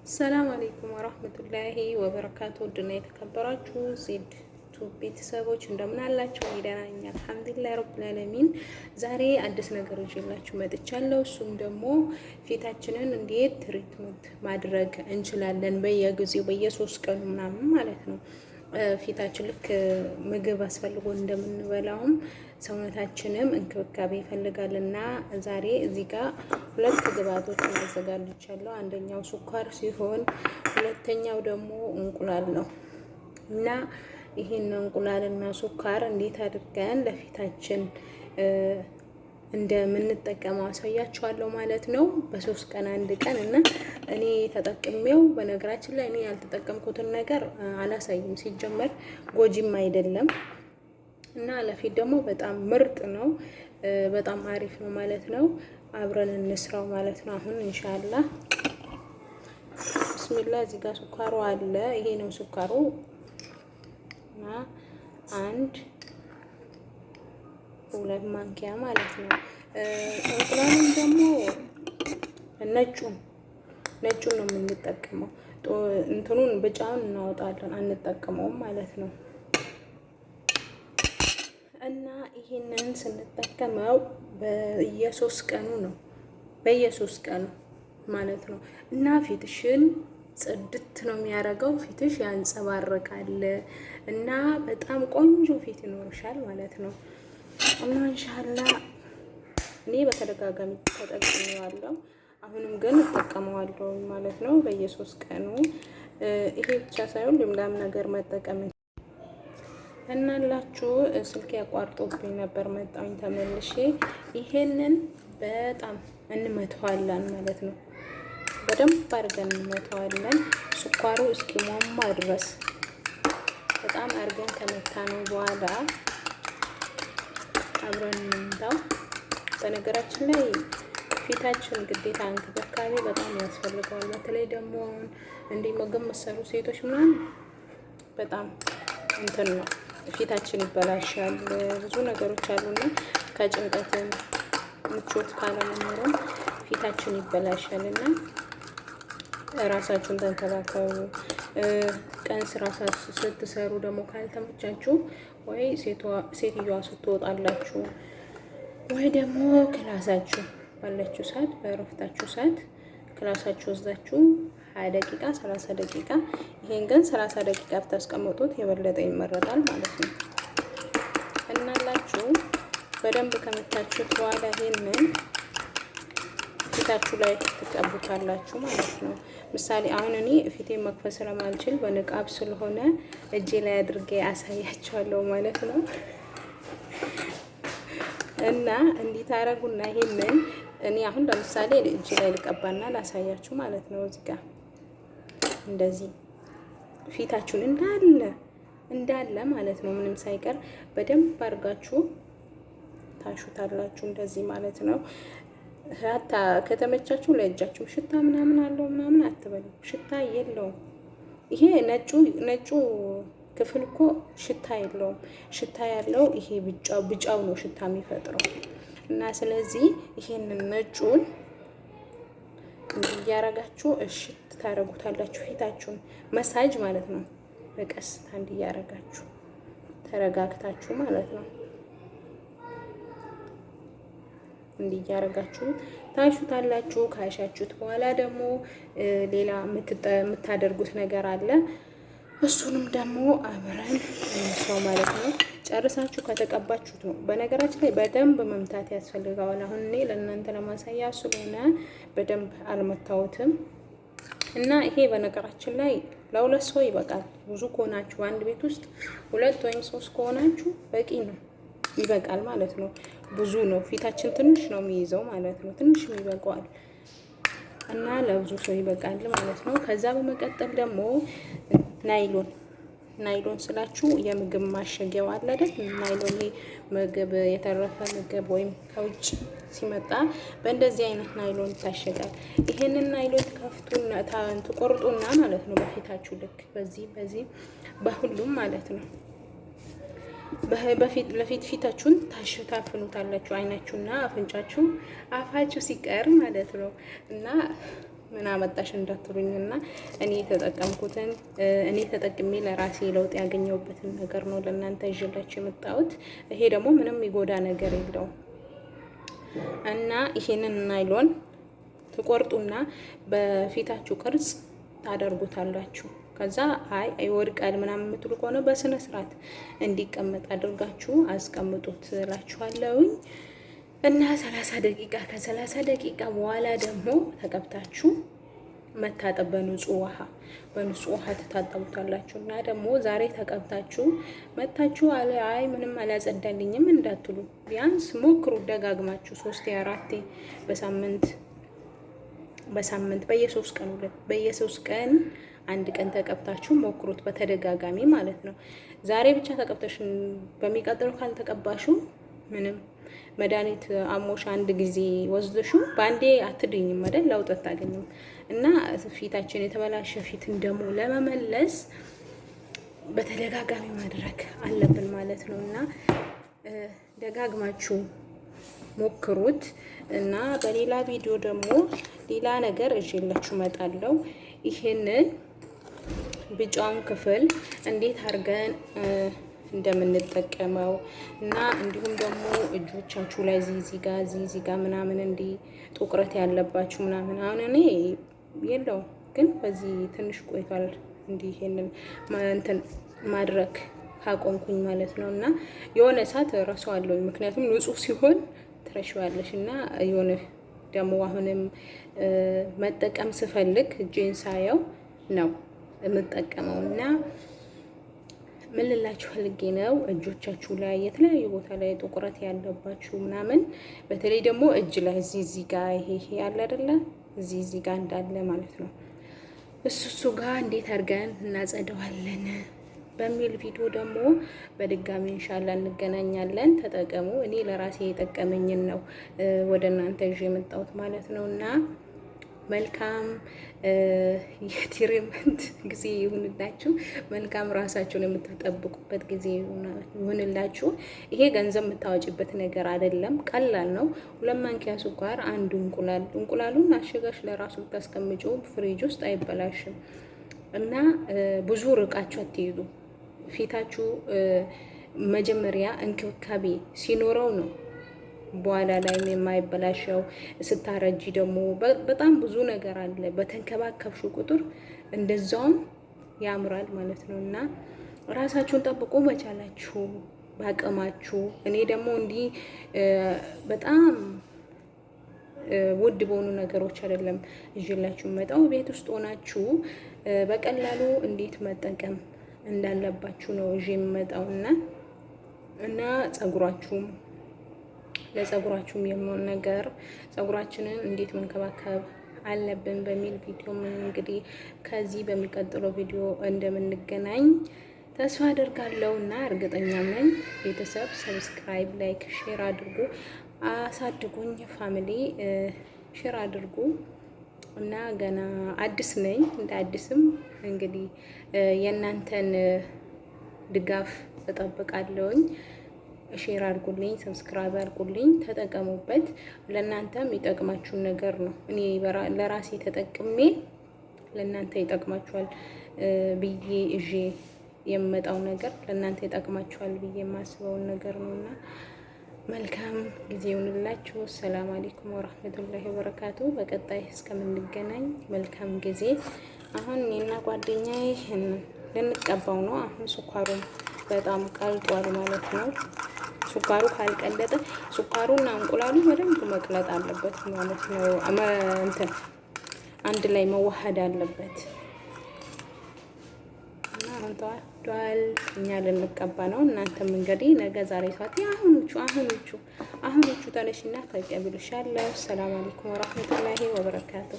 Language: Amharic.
ሰላም አለይኩም ወራህመቱላሂ ወበረካቱ። ውድና የተከበራችሁ ዜድ ቱብ ቤተሰቦች እንደምን አላችሁ? እኔ ደህና ነኝ አልሐምዱሊላህ ረብል ዓለሚን። ዛሬ አዲስ ነገር ይዤላችሁ መጥቻለሁ። እሱም ደግሞ ፊታችንን እንዴት treatment ማድረግ እንችላለን በየጊዜው በየሶስት ቀኑ ምናምን ማለት ነው። ፊታችን ልክ ምግብ አስፈልጎ እንደምንበላውም ሰውነታችንም እንክብካቤ ይፈልጋልና ዛሬ እዚህ ጋር ሁለት ግብአቶችን አዘጋጅቻለሁ። አንደኛው ስኳር ሲሆን ሁለተኛው ደግሞ እንቁላል ነው እና ይህን እንቁላልና ስኳር እንዴት አድርገን ለፊታችን እንደምንጠቀመው አሳያችኋለሁ ማለት ነው። በሶስት ቀን አንድ ቀን እና እኔ ተጠቅሜው፣ በነገራችን ላይ እኔ ያልተጠቀምኩትን ነገር አላሳይም። ሲጀመር ጎጂም አይደለም እና ለፊት ደግሞ በጣም ምርጥ ነው፣ በጣም አሪፍ ነው ማለት ነው። አብረን እንስራው ማለት ነው። አሁን ኢንሻአላህ ብስሚላ። እዚህ ጋር ስኳሩ አለ። ይሄ ነው ስኳሩ እና አንድ ሁለት ማንኪያ ማለት ነው። እንቁላሉን ደግሞ ነጩን ነጩን ነው የምንጠቀመው። እንትኑን ብጫውን እናወጣለን፣ አንጠቀመውም ማለት ነው። እና ይሄንን ስንጠቀመው በየሶስት ቀኑ ነው፣ በየሶስት ቀኑ ማለት ነው። እና ፊትሽን ጽድት ነው የሚያደርገው። ፊትሽ ያንጸባርቃል እና በጣም ቆንጆ ፊት ይኖርሻል ማለት ነው። እና ኢንሻአላ እኔ በተደጋጋሚ ተጠቅሜዋለሁ። አሁንም ግን እጠቀመዋለሁ ማለት ነው በየሶስት ቀኑ። ይሄ ብቻ ሳይሆን ሌላም ነገር መጠቀም እናላችሁ። ስልክ ያቋርጦብኝ ነበር፣ መጣሁኝ ተመልሼ። ይሄንን በጣም እንመተዋለን ማለት ነው። በደንብ አድርገን እንመተዋለን ስኳሩ እስኪሟሟ ድረስ። በጣም አድርገን ከመታነው በኋላ አብረን እንምታው። በነገራችን ላይ ፊታችን ግዴታ እንክብካቤ በጣም ያስፈልገዋል። በተለይ ደግሞ አሁን እንዲህ ምግብ መሰሩ ሴቶች ምናምን በጣም እንትን ነው፣ ፊታችን ይበላሻል። ብዙ ነገሮች አሉና ከጭንቀትም ምቾት ካለመኖርም ፊታችን ይበላሻል እና ራሳችሁን ተንከባከቡ። ቀን ስራ ስትሰሩ ደግሞ ካልተመቻችሁ ወይ ሴትዮዋ ስትወጣላችሁ ወይ ደግሞ ክላሳችሁ ባላችሁ ሰዓት፣ በእረፍታችሁ ሰዓት ክላሳችሁ ወስዳችሁ 20 ደቂቃ፣ 30 ደቂቃ፣ ይሄን ግን 30 ደቂቃ ብታስቀምጡት የበለጠ ይመረጣል ማለት ነው። እናላችሁ በደንብ ከመታችሁት በኋላ ይሄንን ፊታችሁ ላይ ትቀቡታላችሁ ማለት ነው። ምሳሌ አሁን እኔ ፊቴን መክፈት ስለማልችል በንቃብ ስለሆነ እጄ ላይ አድርጌ አሳያችኋለሁ ማለት ነው። እና እንዲህ ታረጉና ይሄንን እኔ አሁን ለምሳሌ እጄ ላይ ልቀባና ላሳያችሁ ማለት ነው። እዚህ ጋር እንደዚህ ፊታችሁን እንዳለ እንዳለ ማለት ነው፣ ምንም ሳይቀር በደንብ አድርጋችሁ ታሹታላችሁ እንደዚህ ማለት ነው። ሀታ ከተመቻችሁ ለእጃችሁ ሽታ ምናምን አለው ምናምን አትበሉ፣ ሽታ የለውም። ይሄ ነጩ ነጩ ክፍል እኮ ሽታ የለውም። ሽታ ያለው ይሄ ብጫው ብጫው ነው ሽታ የሚፈጥረው። እና ስለዚህ ይሄንን ነጩን እያረጋችሁ እሽት ታረጉታላችሁ። ፊታችሁን መሳጅ ማለት ነው። በቀስታ እንዲህ እያረጋችሁ ተረጋግታችሁ ማለት ነው። እንዲህ እያረጋችሁ ታሹታላችሁ። ካሻችሁት በኋላ ደግሞ ሌላ የምታደርጉት ነገር አለ። እሱንም ደግሞ አብረን እንስራው ማለት ነው። ጨርሳችሁ ከተቀባችሁት ነው። በነገራችን ላይ በደንብ መምታት ያስፈልገዋል። አሁን እኔ ለእናንተ ለማሳያ ስለሆነ በደንብ አልመታሁትም። እና ይሄ በነገራችን ላይ ለሁለት ሰው ይበቃል። ብዙ ከሆናችሁ አንድ ቤት ውስጥ ሁለት ወይም ሶስት ከሆናችሁ በቂ ነው፣ ይበቃል ማለት ነው። ብዙ ነው፣ ፊታችን ትንሽ ነው የሚይዘው ማለት ነው። ትንሽም ይበቃዋል እና ለብዙ ሰው ይበቃል ማለት ነው። ከዛ በመቀጠል ደግሞ ናይሎን፣ ናይሎን ስላችሁ የምግብ ማሸጊያው አለ አይደል? ናይሎን ምግብ የተረፈ ምግብ ወይም ከውጭ ሲመጣ በእንደዚህ አይነት ናይሎን ይታሸጋል። ይሄንን ናይሎን ከፍቱና ትቆርጡና ማለት ነው በፊታችሁ ልክ በዚህ በዚህ በሁሉም ማለት ነው በፊት ለፊት ፊታችሁን ታፍኑታላችሁ። አይናችሁና አፍንጫችሁ አፋችሁ ሲቀር ማለት ነው እና ምን አመጣሽ እንዳትሉኝና እኔ የተጠቀምኩትን፣ እኔ ተጠቅሜ ለራሴ ለውጥ ያገኘሁበትን ነገር ነው ለእናንተ ይዤላችሁ የመጣሁት። ይሄ ደግሞ ምንም የሚጎዳ ነገር የለውም። እና ይሄንን ናይሎን ትቆርጡና በፊታችሁ ቅርጽ ታደርጉታላችሁ። ከዛ አይ ይወድቃል ምናምን የምትሉ ከሆነ በስነ ስርዓት እንዲቀመጥ አድርጋችሁ አስቀምጡት እላችኋለሁኝ። እና 30 ደቂቃ፣ ከ30 ደቂቃ በኋላ ደግሞ ተቀብታችሁ መታጠብ በንጹህ ውሃ፣ በንጹህ ውሃ ትታጠቡታላችሁ። እና ደግሞ ዛሬ ተቀብታችሁ መታችሁ አለ አይ ምንም አላጸዳልኝም እንዳትሉ፣ ቢያንስ ሞክሩ ደጋግማችሁ ሶስቴ አራቴ በሳምንት፣ በሳምንት በየ3 ቀን ሁለት፣ በየ3 ቀን አንድ ቀን ተቀብታችሁ ሞክሩት፣ በተደጋጋሚ ማለት ነው። ዛሬ ብቻ ተቀብተሽ በሚቀጥለው ካልተቀባሹ ምንም መድኃኒት አሞሽ አንድ ጊዜ ወስደሹ በአንዴ አትድኝም አይደል? ለውጥ አታገኝም። እና ፊታችን የተበላሸ ፊትን ደግሞ ለመመለስ በተደጋጋሚ ማድረግ አለብን ማለት ነው። እና ደጋግማችሁ ሞክሩት። እና በሌላ ቪዲዮ ደግሞ ሌላ ነገር ይዤላችሁ እመጣለሁ። ይሄንን ቢጫውን ክፍል እንዴት አድርገን እንደምንጠቀመው እና እንዲሁም ደግሞ እጆቻችሁ ላይ እዚህ ጋ እዚህ ጋ ምናምን እንዲህ ጥቁረት ያለባችሁ ምናምን፣ አሁን እኔ የለውም ግን በዚህ ትንሽ ቆይቷል እንዲህ ይሄንን እንትን ማድረግ ካቆምኩኝ ማለት ነው። እና የሆነ ሰዓት እረሳዋለሁኝ፣ ምክንያቱም ንጹህ ሲሆን ትረሺዋለሽ። እና የሆነ ደግሞ አሁንም መጠቀም ስፈልግ እጄን ሳየው ነው የምጠቀመው። እና ምን ልላችሁ ፈልጌ ነው፣ እጆቻችሁ ላይ የተለያዩ ቦታ ላይ ጥቁረት ያለባችሁ ምናምን፣ በተለይ ደግሞ እጅ ላይ እዚህ ጋር ይሄ ይሄ አለ አይደለ፣ እዚህ ጋር እንዳለ ማለት ነው፣ እሱ ጋር እንዴት አድርገን እናጸደዋለን በሚል ቪዲዮ ደግሞ በድጋሚ ኢንሻላ እንገናኛለን። ተጠቀሙ። እኔ ለራሴ የጠቀመኝን ነው ወደ እናንተ ይዤ የመጣሁት ማለት ነው። እና መልካም የ treatment ጊዜ ይሁንላችሁ። መልካም ራሳችሁን የምትጠብቁበት ጊዜ ይሁንላችሁ። ይሄ ገንዘብ የምታወጪበት ነገር አይደለም፣ ቀላል ነው። 2 ማንኪያ ስኳር፣ አንድ እንቁላል። እንቁላሉን አሽገሽ ለራሱ ብታስቀምጪው ፍሪጅ ውስጥ አይበላሽም። እና ብዙ ርቃችሁ አትሄዱ። ፊታችሁ መጀመሪያ እንክብካቤ ሲኖረው ነው በኋላ ላይም የማይበላሸው። ስታረጂ ደግሞ በጣም ብዙ ነገር አለ። በተንከባከብሹ ቁጥር እንደዛውም ያምራል ማለት ነው። እና ራሳችሁን ጠብቁ በቻላችሁ በአቅማችሁ። እኔ ደግሞ እንዲህ በጣም ውድ በሆኑ ነገሮች አይደለም ይዤላችሁ መጣው፣ ቤት ውስጥ ሆናችሁ በቀላሉ እንዴት መጠቀም እንዳለባችሁ ነው ይዤ የምመጣው። እና ጸጉራችሁም፣ ለጸጉራችሁም የሚሆን ነገር፣ ጸጉራችንን እንዴት መንከባከብ አለብን በሚል ቪዲዮ እንግዲህ ከዚህ በሚቀጥለው ቪዲዮ እንደምንገናኝ ተስፋ አደርጋለሁ እና እርግጠኛም ነኝ። ቤተሰብ subscribe፣ like፣ share አድርጉ፣ አሳድጉኝ። Family share አድርጉ። እና ገና አዲስ ነኝ። እንደ አዲስም እንግዲህ የእናንተን ድጋፍ እጠብቃለሁኝ። Share አድርጉልኝ፣ subscribe አድርጉልኝ፣ ተጠቀሙበት። ለእናንተም የሚጠቅማችሁን ነገር ነው። እኔ ለራሴ ተጠቅሜ ለእናንተ ይጠቅማችኋል ብዬ ይዤ የምመጣው ነገር ለእናንተ ይጠቅማችኋል ብዬ የማስበውን ነገር ነው። እና መልካም ጊዜ ይሁንላችሁ። ሰላም አለይኩም ወራህመቱላሂ ወበረካቱ። በቀጣይ እስከምንገናኝ መልካም ጊዜ። አሁን እኔና ጓደኛዬ ልንቀባው ነው። አሁን ስኳሩን በጣም ቀልጧል ማለት ነው። ስኳሩ ካልቀለጠ፣ ስኳሩና እንቁላሉ በደንብ መቅለጥ አለበት ማለት ነው። እንትን አንድ ላይ መዋሃድ አለበት። እና አሁን ተዋህዷል። እኛ ልንቀባ ነው። እናንተም እንግዲህ ነገ ዛሬ ሰዓት አሁኖቹ አሁኖቹ አሁኖቹ ተነሽና ተቀብልሻለሁ። ሰላም አለይኩም ወራህመቱላሂ ወበረካቱ።